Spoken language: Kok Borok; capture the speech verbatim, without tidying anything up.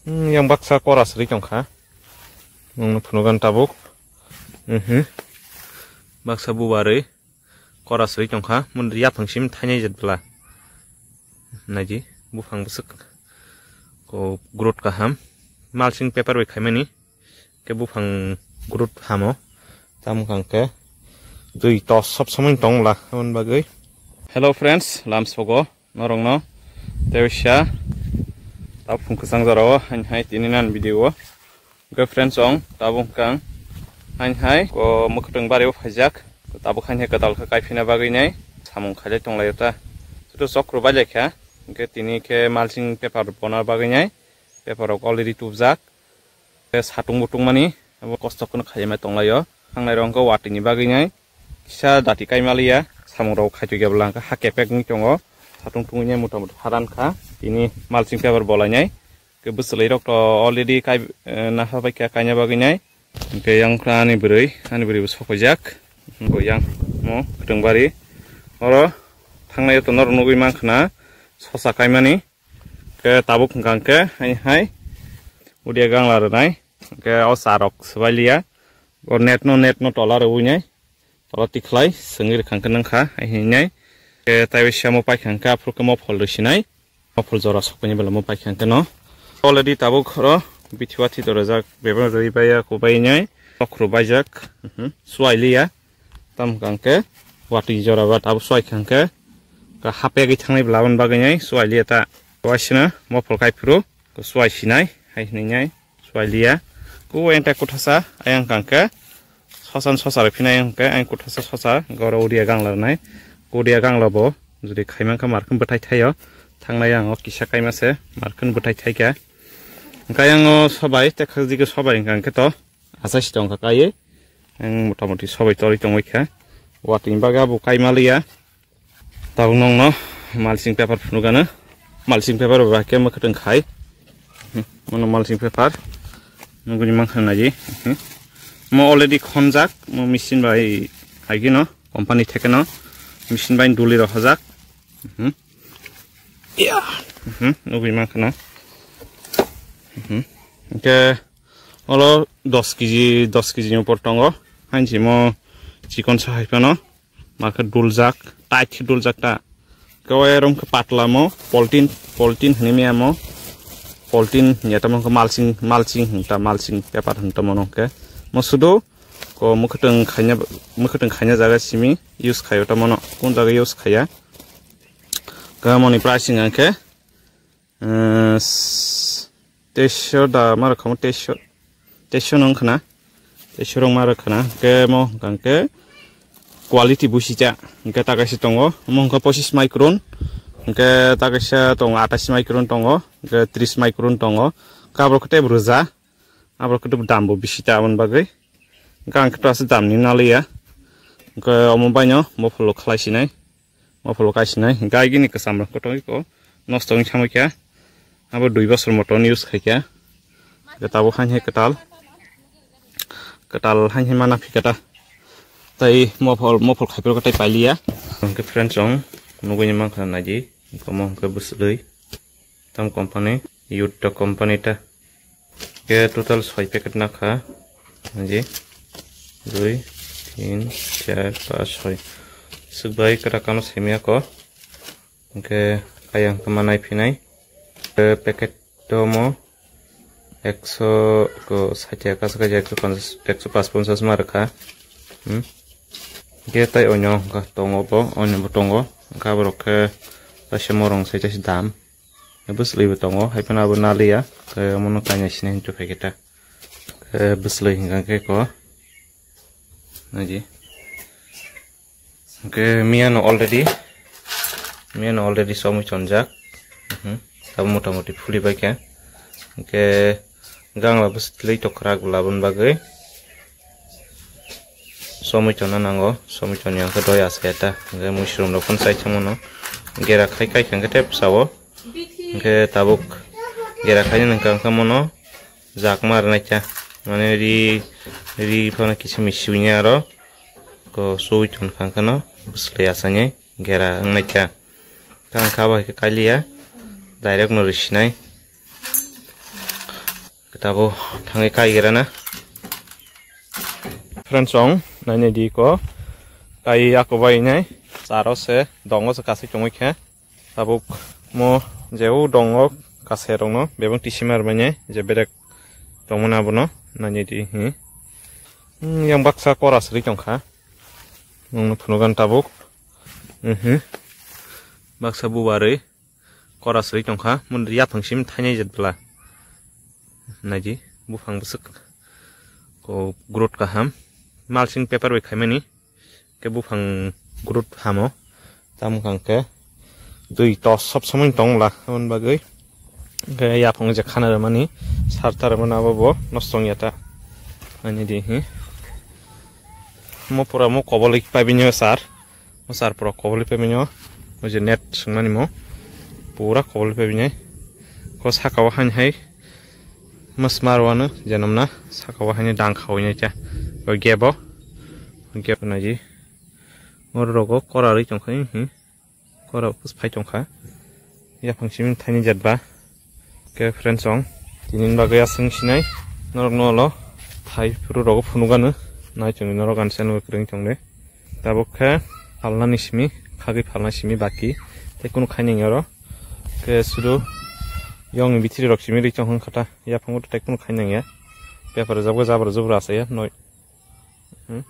Hmm, yang baksa kora sri tongkha. Nwng phunu gan tabuk. Mhm. Baksa bubarwi kora sri tongkha. Mun yaphang sim thainai jet bla. Naidi, buphang bwswk ko growth kaham. Mulching paper bai khaimani. Ke buphang growth hamo. Tam kang ke twi tos sob somoi tong la, aboni bagwi. Hello friends, lam sogo norokno tewisa ta phung kwchang jorao hain hai tini nan video o. Ke friends ong tabuk kang hain hai ko mwkhwtwng bari o phaijak. Tabuk hain hai kwtal kha kaiphina bagwi nai samung khailai tonglaio ta. Sudu chokro bai lai kha. Ke tini ke mulching paper bona bagwi nai. Paper rok already tubjak. Tei satung butung mani abo kosto kheno khaima tonglaio. Thangnai rok wngkha watwi ni bagwi nai kisa dati kaima liya. Samung rok khaitwi khe bwla hwnkhe ha kepek wngwi tongo. Satung tungwi nai mota mota haran kha. Tini mulching paper bolai nai. Ke bwswlwi rok to already kai, eh, naha bai kha kaina bagwi nai. Hwnkhe yang kha ani bwrwi, ani bwrwi bo sokojak. Bo yang mo kwtwng bari. Oro thangnai to norok nugwi mankha na sosa kaimani. Ke tabuk hwnkha hwnkhe hai hai udia gangla rwnai. Ke o charok swbai liya. O net no, net no tola rwui nai. Tola tikhlai swngwi rwkha hwnkhe nangkha hai hinwi nai. Ke taiwi samo paikha hwnkhe aphuru khe mo phol rwsinai. Mo phol jora sokpaini belai mo paikha hwnkhe no. Already tabuk oro bithiwa thito rwjak bebak rwi baiya kubai nai. Okhru baijak. Mhm. Swai liya. Tam hwnkha hwnkhe watwi jora ba tabuk swai kha hwnkhe ka hapegwi thangnai bwla aboni bagwi nai swai liya ta. Waisina mo phol kai phuru swai sinai hai hinwi nai swai liya. Ku ente kuthasa ayang hwnkha hwnkhe sosan sosa rw phinai hwnkhe ayang kuthasa sosa goro udia gangla rwnai. Udia gangla bo jodi khaimankha markhwng bwthai thaio thangnai ang o kisa kaima se markhwng bwthai thaikha. Hwnkhe ayang o sobai tekha jigwi sobai hwnkha hwnkhe to. Asai si tongkha kaiwi. Ang motamoti sobai torwi tongwi kha. Watwi bagwi abo kaima liya. Tabuk nongno mulching paper phunukgano. Mulching paper ba khe mwkhwtwng khai. Hmm, mono mulching paper. Nuguni mankha naji. Hmm. Mo already khonjak. Mo machine bai haigino. Company thekeno. Machine bai duli rohojak. Hmm. Ya. Hmm. Nugui mankha na. Hmm. Hwnkhe Olo dos kg, dos kg ni upor tongo. Hain simo chikon sa hai phano. Makhe duljak, tight khe duljak ta. Khe o erom khe patla mo, poltin, poltin hini miya mo. Poltin ya tamo khe mulching, mulching hwn ta, mulching paper hwn tamo no khe. Mo sudo ko mwkhwtwng khaina, mwkhwtwng khaina jaga simi use khaio tamo no. Kun jaga use khaya. Khe moni pricing ang khe Eh, s-, teisho da ma rwkha mo, teisho, teisho no wngkha na, teisho rok ma rwkha na, hwnkhe mo hwnkha hwnkhe quality busicha, hwnkhe ta kaisa tongo, omo hwnkha pochis micron, hwnkhe ta kaisa tongo atais micron tongo, hwnkhe tris micron tongo, hwnkhe aborok khe teibo rwja, aborok khe teibo dam bo bisi ta aboni bagwi, hwnkhe ang khe to aswk dam ni naliya, hwnkhe omo baino bophollo khlai sinai. Mophollo kaisinai, hwnkhe agini kwcham rok kotor iko nosto wngwi thangwi kha. Abo dui bosor motom use khai kha. Hwnkhe tabuk hain hai kwtal, kwtal hain hai mana phi kha ta. Tai mophol, mophol khai phuru khe tai pailiya. Hwnkhe friends, chwng nugui mankha naidi, omo hwnkhe bwswlwi. Tam company, Yutta company ta. Ke total soi packet nakha. Ji. Dui, tin, char, pas, soi. Swk bai kra kano semia ko. Ke ayang kama nai phinai. Ke packet to mo ekso ko sait kasa kaji ekso ponchas, ekso pas ponchas ma rwkha. Hmm. Ke tai onyo ka tongo bo, onyo bo tongo. Ka borok ke ta se morong sai ta se dam. Bwswlwi bo tongo, hai phano abo naliya, khe omono kainwi sinai hinwi phai khe ta. Khe bwswlwi hwnkha khe ko. Naidi. Hwnkhe miyano already, miyano already somwi chonjak. Mhm. Abo motamoti phuli bai khe. Hwnkhe gangla bwswlwi tokrak laboni bagwi. Somwi tongna nango, somwi tongya hwnkhe doi asai ta. Hwnkhe muisrum rok phano chai thangmano. Gera khai kai kha hwnkhe tei bwsao. Hwnkhe tabuk gera khainani hwnkha hwnkhe mono jakma rwnaikha. Mane ri, ri phano kisa misiui aro ko suui tongkha hwnkhe no bwswlwi achainai gera wngnaikha. Tang kha bai khe kailiya direct no risinai. Tabo thangwi kai gerana. Friends, ong nainai di ko. Kai ako bai nai. Charo se dongo se kasai tongwi khe. Tabuk mo je u dongo kasai rokno bebang tisimar manya je berek tongmani abono nainai di hi. Hmm, yang baksa kora sri tongkha. Nungno phunugan tabuk. Mhm. Baksa bubarwi kora sri tongkha. Mun yaphang sim thainai jet bla. Naidi buphang bwswk ko growth kaham. Mulching paper bai khaimani. Ke buphang growth hamo. Tamo kang ke twi to sob somoi tong la, aboni bagwi. Ke yaphang je khana rwmani, sar ta rwmani abo bo nosto wngya ta. Ani di hi. Mo pura mo kobol pai bini sar. Mo sar pura kobol pai bini. O je net swngmani mo. Pura kobol pai bini. Ko saka o han hai. Mo smar wano je nomna saka o hani dang khawi nai cha. O gebo. Gebo naji. Oro rogo kora rwi tongkha, hmm. Kora pus phai tongkha. Yaphang simi thaini jatba. Ke friends song. Tinin bagwi aswng sinai. Norok nolo. Thai phuru rogo phunuganu. Nai chwngni norok ani channel o kwrwng tongde. Tabuk khe phalnani simi, khagwi phalna simi baki. Tei kunu khainang yoro. Ke sudu yongni bithiri rok simi ri chong hwn khata. Yaphang tei kunu khainang ya. Paper jabga jabra jubra asaya. Noi. Hmm?